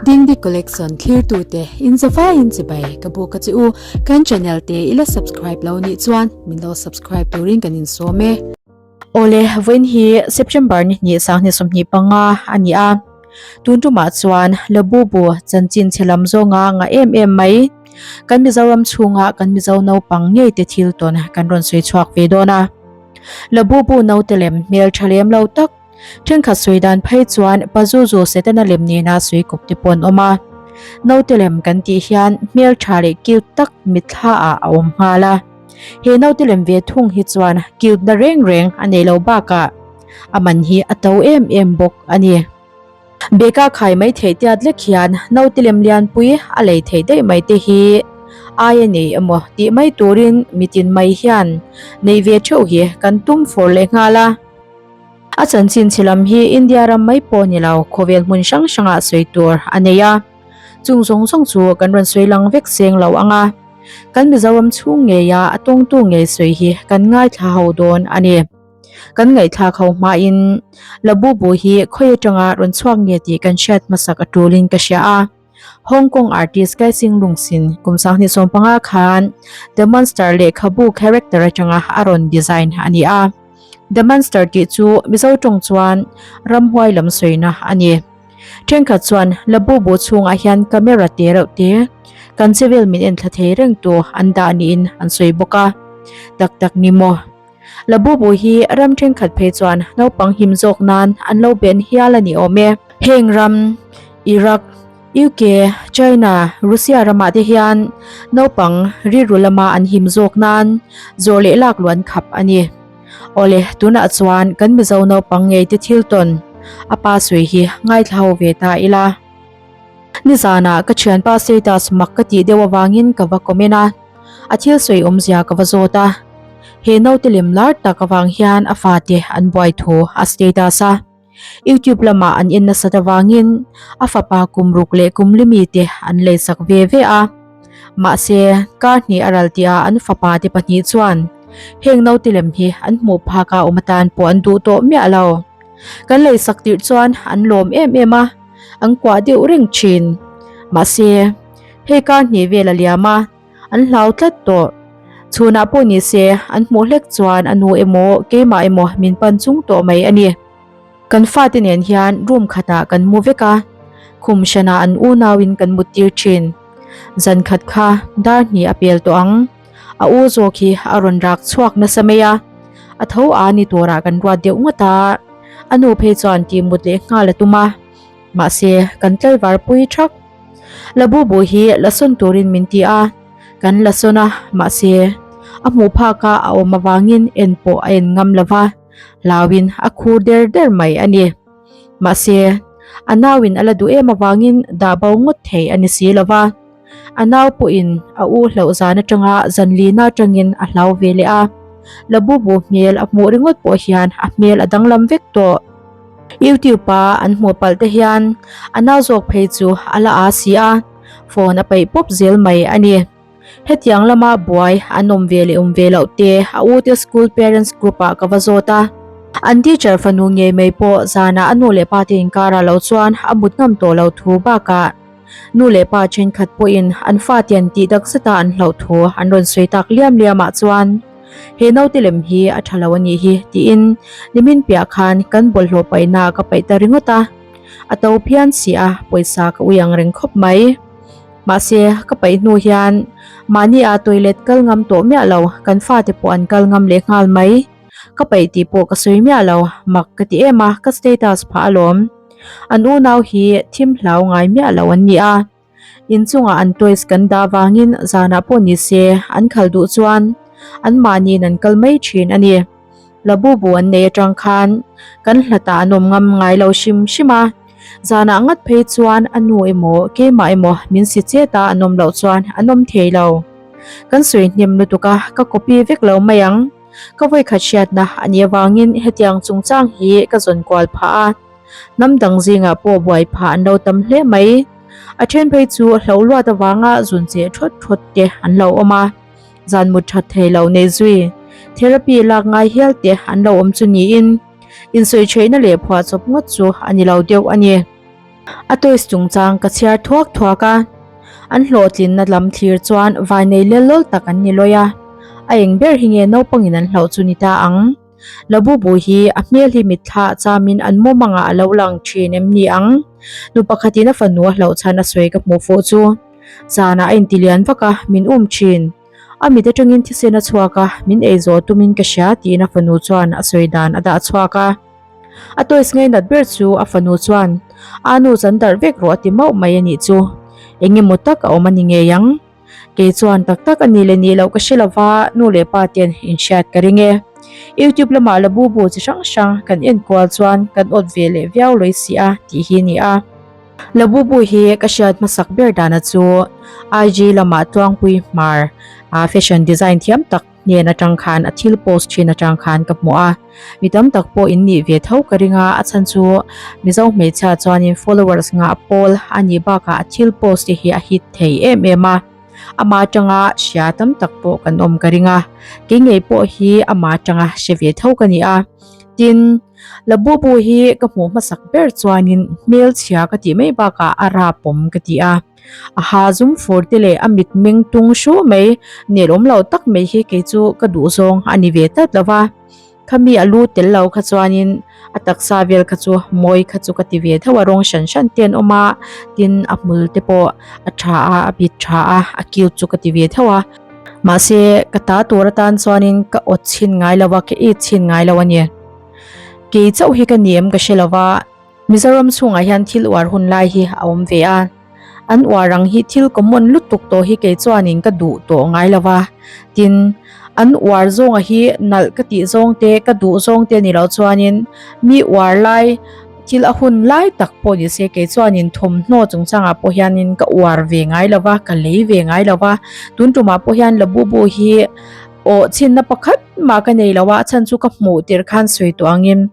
Dingdi Collection thlirtute in zavaiin chibai ka buk a che u. Kan channel te i la subscribe lo nih chuan min lo subscribe turin kan insawm e. Awle, vawiin hi September ni hnih sanghnih 25 a ni a. Tun tumah chuan Labubu chanchin chhe lam zawnga ngah em em mai. Kan Mizoram chhunga kan Mizo naupang ngei te thil tawn kan rawn sawi chhuak ve dawn a. Labubu naute lem hmel tha lem lo tak Thenkhat sawi dan phei chuan Pazuzu Setana lem nena sawi kawp te pawh an awm a. Naute lem kan tih hian hmel tha leh cute tak mitthla ah a awm nghal a. He naute lem ve thung hi chuan cute na reng reng a nei lo bakah a man hi a to em em bawk a ni. Beka khai mai theih tiat lek hian naute lem lianpui a lei theih daih mai te hi ai a nei emaw tih mai turin mitin mai hian nei ve theuh hi kan tum fur leh nghal a. A chanchin chhe lam hi India ram mai pawh ni lo, khawvel hmun hrang hrangah sawi tur a nei a. Chung zawng zawng chu kan rawn sawi lang vek seng lo ang a. Kan Mizoram chhung ngeia a tawngtu ngei sawi hi kan ngaithla ho dawn a ni. Kan ngaihthlak ho hmain Labubu hi khawi atanga rawn chhuak nge tih kan hriat hmasak a tulin ka hria a. Hong Kong artist Kai Sing Lung Sin kum 2015 khan The Monster lehkhabu character atanga a rawn design a ni a. The Monster tih chu Mizo tawng chuan ramhuai lam sawina a ni. Thenkhat chuan Labubu chhungah hian camera te reuh te kan chevel min enthla thei reng tu an dah niin an sawi bawk a. Tak tak ni maw? Labubu hi ram thenkhat phei chuan naupang him zawk nan an lo ben hial a ni awm e. Heng ram, Iraq, UK, China, Russia ramah te hian naupang rilru lama an him zawk nan zawh leh lak luh an khap a ni. Awle, tunah chuan kan Mizo naupang ngei te thil tawn a pa sawi hi ngaithla ho ve ta ila. Nizanah ka thianpa status mak ka tih deuh avangin ka va comment a. A thil sawi awmzia ka va zawt a, he naute lem lar tak avang hian a fate an buai thu a status a. YouTube lamah an en nasat avangin a fapa kum ruk leh kum limi te an leisak ve ve a. Mahse, kar hnih a ral tihah an fapa te pahnih chuan heng naute lem hi an hmuh phak a awm atan pawh an duh tawh miah lo. Kan leisak tirh chuan an lawm em em a, an kuah deuh reng thin. Mahse, Hei kar hnih vel a liam a, an hlau tlat tawh. Chhunah pawh ni se, an hmuh hlek chuan a nu emaw keimah emaw min pan chung tawh mai a ni. Kan fate nen hian room khatah kan mu vek a, khum hranah an unauin kan mut tir thin. Zan khat kha dar hnih a pel tawh ang. A u zawk hi a rawn rak chhuak nasa mai a, a tho a ni turah kan ruat deuh ngawt a, a nu phei chuan tih mut leh nghal a tum a, mahse kan tlaivar pui thak. Labubu hi la sawn turin min ti a, kan la sawn a, mahse a hmuh phaka a awm avangin en pawh a en ngam lo va, hlauin a khur der der mai a ni. Mahse a nauin a la duh em avangin dah bo ngawt thei a ni si lo va, a nau pawhin a u hlauh zan atanga zan lina atangin a hlau ve leh a, Labubu hmel a hmuh ringawt pawh hian a hmel a danglam vek tawh. YouTube a an hmuh palh te hian a nau zawk phei chu a la aa si a, phone a peih pawp zel mai a ni. Hetiang lama buai an awm ve leh awm ve loh te a u te school parents group ah ka va zawt a. An teacher fanu ngei mai pawh zanah a nu leh pa te inkarah lo chuan a mut ngam tawh lo thu bakah nu leh pa thenkhat pawhin an fate an tih tak zeta an hlauh thu an rawn sawi tak liam liam ah chuan He naute lem hi a tha lo a nih hi tiin nimin piah khan kan bawlhhlawh paihna ka paih ta ringawt a, a to phian si a pawisa ka ui ang reng khawp mai. Mahse ka paih hnu hian mahni a toilet kal ngam tawh miah lo kan fate pawh an kal ngam leh nghal mai. Ka paih tih pawh ka sawi miah lo, mak ka ti em a ka status phah alawm. An unau hi thim hlau ngai miah lo an ni a. Inchungah an toys kan dah vangin zanah pawh ni se an khal duh chuan an mahniin an kal mai thin a ni. Labubu an nei atang khan kan hlatah an awm ngam ngai lo hrim hrim a, zanah ngat phei chuan a nu emaw keimah emaw min si chet a an awm loh chuan an awm thei lo. Kan sawi hnem lutuk a, ka copy vek lo mai ang. Ka vawikhat hriatna a nih avangin hetiang chungchang hi ka zawn kual phah a. Hnam dang zingah pawh buai phah an lo tam hle mai. A then phei chu hlo luat avanga zun cheh thawt thawt te an lo awm a, zan mut that thei lo nei zui, therapy lak ngai hial te an lo awm chu niin, insawi theihna leh phuahchawp ngawt chu a ni lo deuh a ni. A toys chungchang ka chhiar thuak thuak a, an hlawhtlinna lam thlir chuan vainei lel lawl tak an ni lawi a, a eng ber hi nge naupangin an hlauh chu ni ta ang. Labubu hi a hmel hi mitthla chamin an mumangah a lo lang thin em ni ang? Nu pakhatin a fanu a hlauh chhan a sawi ka hmuh fuh chu. Zanah a intilian vak a, min um thin. A mit atangin thisen a chhuak a, min ei zawh tumin ka hria tiin a fanu chuan a sawi dan a dah chhuak a. A toys ngainat ber chu a fanu chuan a nu chan darh vek rawh a ti mauh mai a nih chu. Eng emaw tak a awm a ni ngei ang. Kei chuan tak tak a ni leh nih loh ka hre lova nu leh pa ten inhriat ka ring e. YouTube lamah la bu bu chi hrang hrang kan enkual chuan kan awt ve leh viau lawi si a tih hi a ni a. Labubu hi ka hriat hmasak ber dana chu IG lamah Tluangpui Hmar a fashion design thiam tak hnen atang khan a thil post thin atang khan ka hmu a. Mi tam tak pawh in nih ve tho ka ring a, a chhan chu Mizo hmeichhia chuanin followers ngah pawl a nih bakah a thil post te hi a hit thei em em a. Amah atanga hria tam tak pawh kan awm ka ring a, kei ngei pawh hi amah atanga hre ve tho ka ni a. Tin. Labubu hi ka hmuh hmasak ber chuanin hmelchhia ka tih mai bakah a rapawm ka ti a. A ha zum fur te leh a mitmeng tung hru mai nelawm lo tak mai hi kei chu ka duh zawng a ni ve tlat lo va. Khami a lu tel lo kha chuanin a taksa vel kha chu mawi kha chu ka ti ve deuh a, rawng hran hran te an awm a, tin a hmul te pawh a tha a, a bit tha a, a cute chu ka ti ve deuh a. Mahse ka ta tur atan chuanin ka awt chhin ngai lo a, ka it chhin ngai lo a ni. Kei chauh hi ka ni em ka hre lo va, Mizoram chhungah hian thil uar hun lai hi a awm ve a. An uar ang hi thil common lutuk tawh hi kei chuanin ka duh tawh ngai lo va. Tin, an uar zawnga hi nalh ka tih zawng te, ka duh zawng te ni lo chuanin mi uar lai thil a hun lai tak pawh ni se kei chuanin thawmhnaw chungchangah pawh hianin ka uar ve ngai lo va, ka lei ve ngai lo va. Tun tumah pawh hian Labubu hi Aw chhinna pakhat mah ka nei lo a, a chhan chu ka hmuh tirh khan sawi tawh angin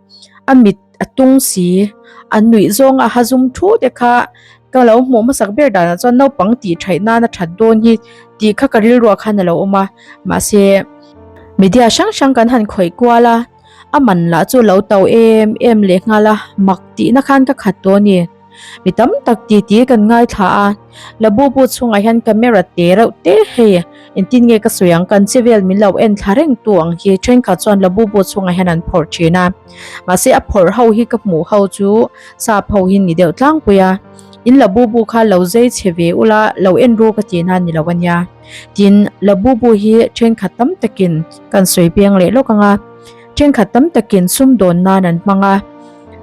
a mit a tung si, a nuih zawng a ha zum thu te kha ka lo hmuh hmasak ber danah chuan naupang tih theih nan a that dawn hi tih kha ka rilruah khan a lo awm a, mahse media hrang hrang kan han khawih kual a, a man lah chu lo to em em leh nghal a, mak tihna khan ka khat tawh a ni. Mi tam tak titi kan ngaithla a, Labubu chhungah hian camera te reuh te hei engtin nge ka sawi ang kan che vel min lo en thla reng tu ang hi thenkhat chuan Labubu chhungah hian an phawrh thin a, mahse a phawrh ho hi ka hmuh ho chu sap ho hi ni deuh tlangpui a, in Labubu kha lo zei chhe ve ula lo en ru ka tih nan ni lo ania, tin Labubu hi thenkhat tam takin kan sawi peng leh lawk ang a. Thenkhat tam takin sumdawn nan an hmang a,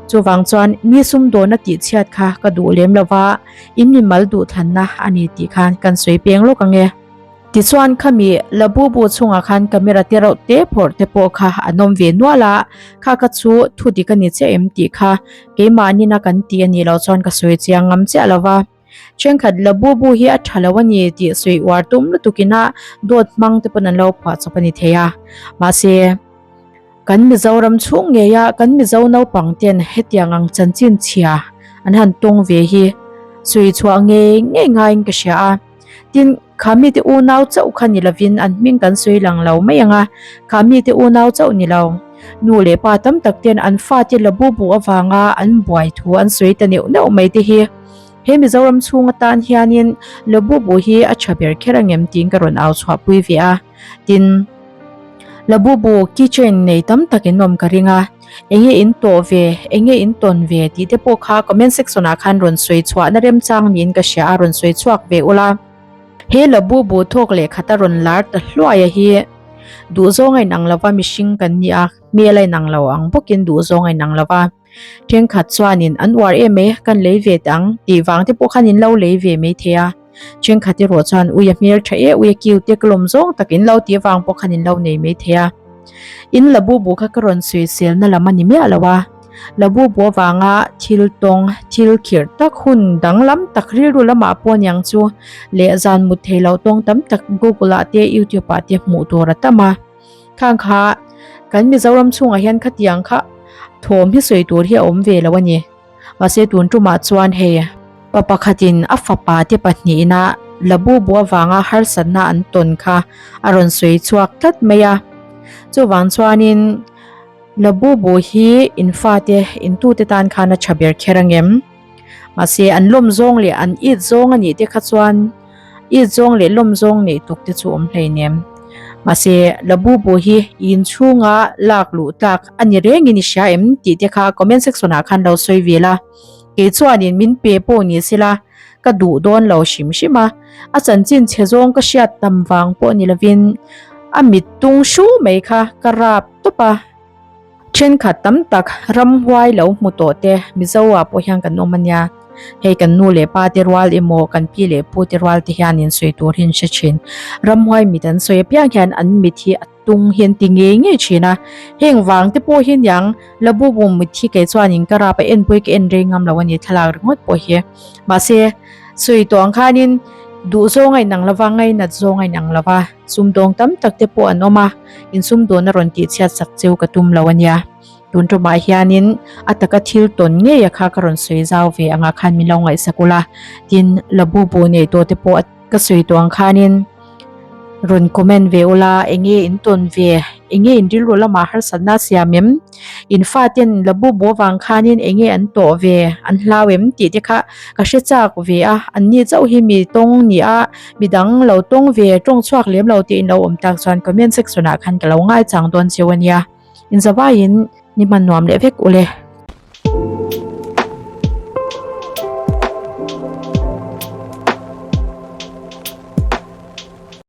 chuvang chuan mi sumdawn a tihchhiat kha ka duh lem lo va, in mimal duhthlanna a ni tih khan kan sawi peng lawk ang e. Tichuan khami Labubu chungah khan camera te reuh te phawrh te pawh kha an awm ve nual a, kha kha chu thu dik a ni chiah em tih kha keimahnin a kan tih a nih loh chuan ka sawi chiang ngam chiah lo va. Thenkhat Labubu hi a tha lo a ni tih sawi uar tum lutuk ina dawt hmang te pawn an lo phuah chawp a ni thei a. Mahse, kan Mizoram chhung ngeia kan Mizo naupang ten hetiang ang chanchin chhia an han tawng ve hi sawi chhuah ngei ngei ngaiin ka hria a. Tin, kha mite unau chauh kha ni lovin an hming kan sawi lang lo mai ang a, kha mite unau chauh ni lo. Nu leh pa tam tak ten an fate Labubu avanga an buai thu an sawi ta neuh neuh mai te hi. He Mizoram chhung atan hianin Labubu hi a tha ber kher angem tiin ka rawn au chhuahpui ve a. Tin, Labubu keychain nei tam tak in awm ka ring a, enge in tawh ve, enge in tawn ve tih te pawh kha comment section ah khan rawn sawi chhuahna remchang niin ka hria a, rawn sawi chhuak ve ula. He Labubu thawk leh khata rawn lar ta hluaia hi duhzawng a inang lova mihring kan ni a, hmel a inang lo ang bawkin duhzawng a inang lova. Thenkhat chuanin an uar em e, kan lei ve teh ang tih vang te pawh khan in lo lei ve mai thei a. Thenkhat erawh chuan ui a hmel tha e, ui a kiu te ka lawm zawng tak in lo tih vang pawh khan in lo nei mai thei a. In la bu bu kha ka rawn sawisel na lam a ni miah lo a. La bu bu avanga thil tawng, thil khirh tak hun danglam tak rilru lamah pawh aniang chu leh zan mut thei lo tawng tam tak Google ah te YouTube ah te hmuh tur a tam a. Khang kha kan Mizoram chhungah hian khatiang kha thawm hi sawi tur hi a awm ve lo a ni. Mahse tun tumah chuan hei pa pakhatin a fapa te pahnihna Labubu avanga harsatna an tawn kha a rawn sawi chhuak tlat mai a. Chuvang chuanin Labubu hi in fate in tute tan khan a tha ber kher angem? Mahse an lawm zawng leh an it zawng a nih te kha chuan it zawng leh lawm zawng neih tuk te chu awm hleinem. Mahse Labubu hi inchhunga lak luh tlak a ni rengin i hria em tih te kha comment section ah khan lo sawi ve la. Kei chuanin min pe pawh ni sela ka duh dawn lo hrim hrim a, a chanchin chhe zawng ka hriat tam vang pawh ni lovin a mit tung hru mai kha ka rap tawp a. Thenkhat tam tak ramhuai lo hmu tawh te Mizo ah pawh hian kan awm a nia, hei kan nu leh pa te rual emaw kan pi leh pu te rual te hian in sawi tur hi an hre thin. Ramhuai mit an sawi apiang hian an mit hi a tung hi an ti ngei ngei thin a, heng vang te pawh hi niang Labubu mit hi kei chuanin ka rap a enpui ka en rei ngam lo a ni thlalak ringawt pawh hi. Mahse sawi tawh ang khanin duh zawng a inang lova ngainat zawng a inang lova sumdawng tam tak te pawh an awm a, insumdawn a rawn tihchhiat sak cheu ka tum lo a nia. Tun tumah hianin a taka thil tawn ngei a kha ka rawn sawi zau ve angah khan min lo ngaihsak ula, tin Labubu nei tawh te pawh a. Ka sawi tawh ang khanin rawn comment ve ula, enge in tawn ve, enge in rilru lamah harsatna a siam em, in faten la bu bu avang khanin enge an tawh ve, an hlau em tih te kha ka hre chak ve a, an ni chauh hi mi tawng ni a, midang lo tawng ve, tawng chhuak lem lo tih in lo awm tak chuan comment section ah khan ka lo ngaichang dawn cheu a nia, inzavaiin ni hman nuam leh vek ule.